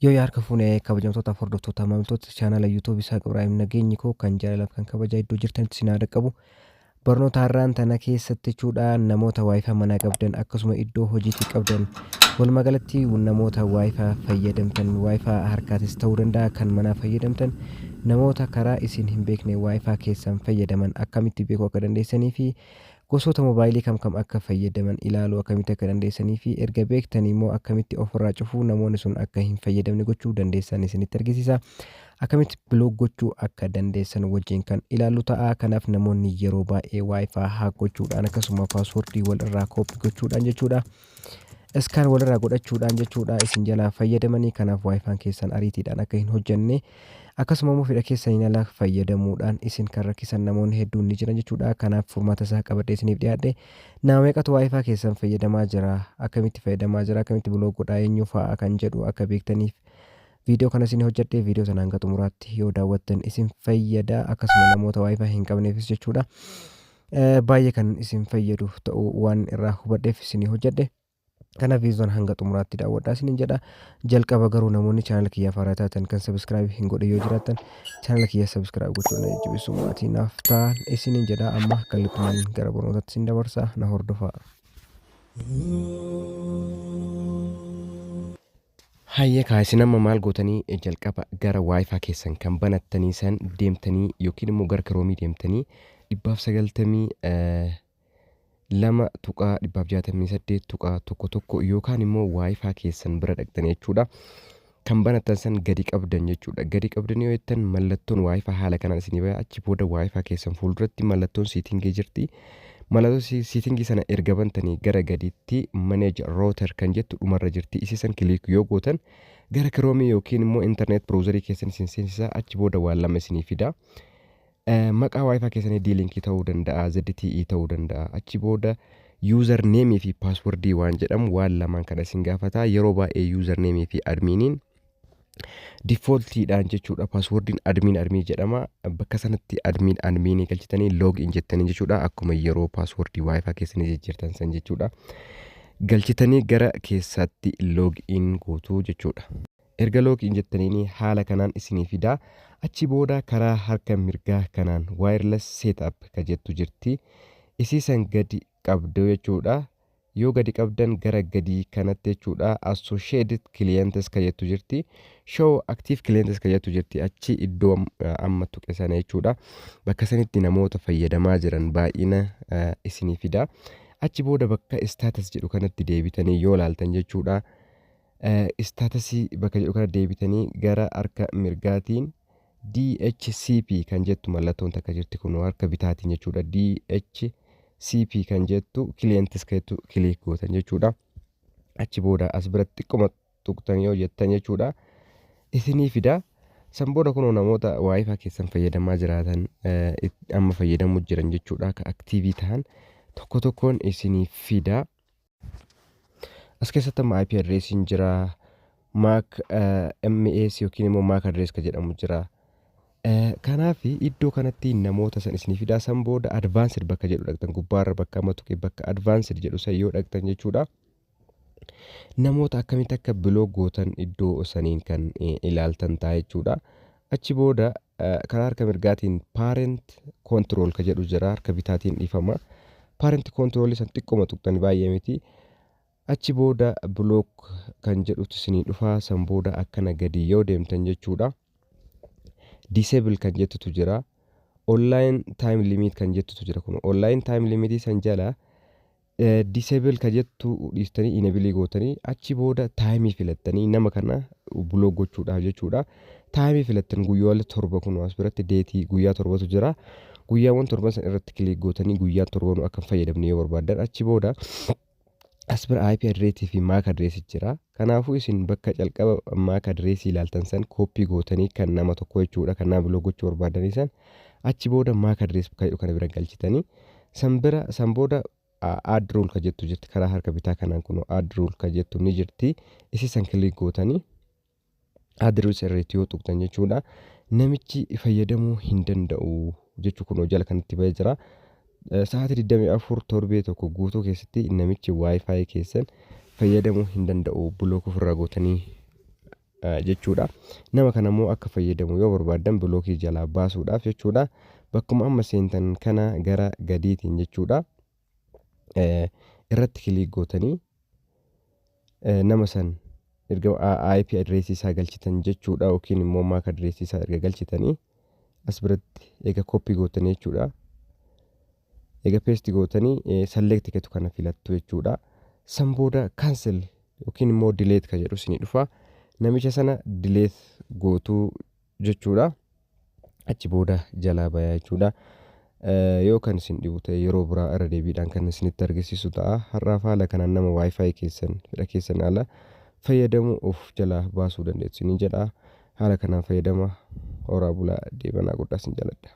Yoo harka fuune, kabajamtootaaf hordoftoota, maamiltoota chaanala YouTube isaa Ibraahim, nageenyi koo kan jaalalaaf kan kabajaa iddoo jirtanitti isin haa qabu. Barnoota har'aan tana keessatti jechuudha, namoota WiFi manaa qabdan, akkasuma iddoo hojiitti qabdan, walumaa galatti namoota WiFi fayyadamtan, WiFi harkaatis ta'uu danda'a, kan manaa fayyadamtan, namoota karaa isin hin beekne WiFi keessan fayyadaman akkamitti beekuu akka dandeessanii fi gosoota moobaayilii kam kam akka fayyadaman ilaaluu akkamitti akka dandeessanii fi erga beektanii immoo akkamitti ofirraa cufuu, namoonni sun akka hin fayyadamne gochuu dandeessan isinitti argisiisa. Akkamitti block gochuu akka dandeessan wajjin kan ilaallu ta'a. Kanaaf namoonni yeroo baay'ee WiFi hack gochuudhaan, akkasuma passwordii wal irraa copy gochuudhaan jechuudha, scan walirraa godhachuudhaan jechuudha, isin jalaa fayyadamanii. Kanaaf WiFiin keessan ariitiidhaan akka hin hojjenne, akkasuma immoo fedha keessaniin ala fayyadamuudhaan isin kan rakkisan namoonni hedduun ni jiran jechuudha. Kanaaf furmaata isaa qabadhee isiniif dhiyaadhe. Nama meeqatu WiFi keessan fayyadamaa jira, akkamitti fayyadamaa jira, akkamitti block godhaa, eenyu fa'a kan jedhu akka beektaniif viidiyoo kana isin hojjedhe. Viidiyoo sana hanga xumuraatti yoo daawwattan isin fayyada. Akkasuma namoota WiFi hin qabneefis jechuudha, baay'ee kan isin fayyadu ta'uu waan irraa hubadheef isin hojjedhe. Kanaaf viidiyoon hanga xumuraatti daawwadhaa isiniin jedha. Jalqaba garuu namoonni chaanala kiyyaaf haaraa taatan, kan subscribe hin godhe yoo jiraattan, chaanala kiyya subscribe gochuun na jajjabeessu, maatii naaf ta'an isiniin jedha. Amma kallattumaan gara barnootaatti isin dabarsa, na hordofaa. Hayyee kaa, isin amma maal gootanii? Jalqaba gara WiFi keessan kan banattanii san deemtanii yookiin immoo gara Chromeii deemtanii 192.168.11 yookaan immoo WiFi keessan bira dhaqxanii jechuudha. Kan banattan san gadi qabdan jechuudha. Gadi qabdanii yoo jettan mallattoon WiFi haala kanaan isinii baya. Achi booda WiFi keessan fuulduratti mallattoon settingii jirti. Mallattoo settingii sana erga bantanii gara gadiitti "manage router" kan jettu dhumarra jirti. Isii san click yoo gootan gara Chromeii yookiin immoo internet browserii keessan isin seensisa. Achi booda waan lama isinii fida. Maqaa WiFi keessanii D-Linkii ta'uu danda'a, ZTE ta'uu danda'a. Achi booda user nameii fi passwordii waan jedhamu waan lamaan kana isin gaafata. Yeroo baay'ee user nameii fi adminiin defaultiidhaan jechuudha. Passwordiin admin admin jedhama. Bakka sanatti admin adminii galchitanii log in jettanii jechuudha. Akkuma yeroo passwordii WiFi keessanii jijjiirtan san jechuudha. Galchitanii gara keessaatti log in gootu jechuudha. Erga log in jettaniin haala kanaan isinii fida. Achi booda karaa harka mirgaa kanaan "wireless setup" ka jettu jirti. Isii san gadi qabdu jechuudha. Yoo gadi qabdan gara gadii kanatti jechuudha, "associated clients" ka jettu jirti. "Show active clients" ka jettu jirti. Achi iddoo amma tuqe sana jechuudha. Bakka sanitti namoota fayyadamaa jiran baay'ina isinii fida. Achi booda bakka "status" jedhu kanatti deebitanii yoo laaltan jechuudha. Statusii bakka jedhu kana deebitanii gara harka mirgaatiin DHCP kan jettu mallattoon takka jirti, kun harka bitaatiin jechuudha. DHCP kan jettu, "clients" kan jettu click gootan jechuudha. Achi booda as biratti xiqquma tuqxan yoo jettan jechuudha, isinii fida. San booda kunoo namoota WiFi keessan fayyadamaa jiraatan, amma fayyadamuu jiran jechuudha, akka activeii ta'an tokko tokkoon isinii fida. As keessatti amma IP addressiin jira. MAC, MAC yookiin immoo MAC address kan jedhamu jira. Kanaaf iddoo kanatti namoota san isinii fidaa. San booda "advanced" bakka jedhu dhaqxan, gubbaarra bakka amma tuqe, bakka "advanced" jedhu san yoo dhaqxan jechuudha. Namoota akkamitti akka block gootan iddoo saniin kan ilaaltan ta'a jechuudha. Achi booda karaa harka mirgaatiin "parent control" ka jedhu jira, harka bitaatiin, dhiifama. Parent control san xiqqooma tuqxan, baay'ee miti. Achi booda "block" kan jedhutu isinii dhufa. San booda akkana gadi yoo deemtan jechuudha, "Disable" kan jettutu jira. "Online time limit" kan jettutu jira. Kun online time limit san jala "disable" ka jettu dhiistanii enable gootanii, achi booda timeii filattanii nama kana block gochuudhaaf jechuudha. Timeii filattan, guyyoota 7, kun as biratti dateii guyyaa 7tu jira. Guyyaawwan 7 san irratti click gootanii guyyaa torbanuu akka hin fayyadamne yoo barbaaddan. Achi booda as bira IP addressii fi MAC addressii jira. Kanaafuu isin bakka calqaba MAC addressii ilaaltan san copy gootanii kan nama tokko jechuudha, kan nama block gochuu barbaadanii san, achi booda MAC address kana bira galchitanii, san bira san booda "add rule" ka jettu jirti. Karaa harka bitaa kanaan kun "add rule" ka jettu ni jirti. Isi san click gootanii "add rule" irratti yoo tuqxan jechuudha, namichi fayyadamuu hin danda'u jechuu. Kunoo jala kanatti bahee jira. Sa'aatii 24, torbee tokko guutuu keessatti namichi WiFi keessan fayyadamuu hin danda'u, block ofirraa gootanii. jechuudha. Nama kana immoo akka fayyadamu yoo barbaaddan blockii jalaa baasuudhaaf jechuudha. Bakkuma amma seentan kana gara gadiitiin jechuudha. Irratti click gootanii nama san erga IP addressii isaa galchitan jechuudha, yookiin immoo MAC addressii isaa erga galchitanii, as biratti eega copy gootanii jechuudha. Eega paste gootanii select ketu kana filattu jechuudha. San booda cancel yookiin immoo delete ka jedhu isinii dhufa. Namicha sana delete gootuu jechuudha. Achi booda jalaa bayaa jechuudha. Yoo kan isin dhibu ta'e, yeroo biraa irra deebiidhaan kan isinitti argisiisu ta'a. Har'aaf haala kanaan nama WiFi keessan fedha keessan ala fayyadamu of jalaa baasuu dandeessu ni jedha. Haala kanaan fayyadama, horaa bulaa, deebanaa, guddaa isin jaaladha.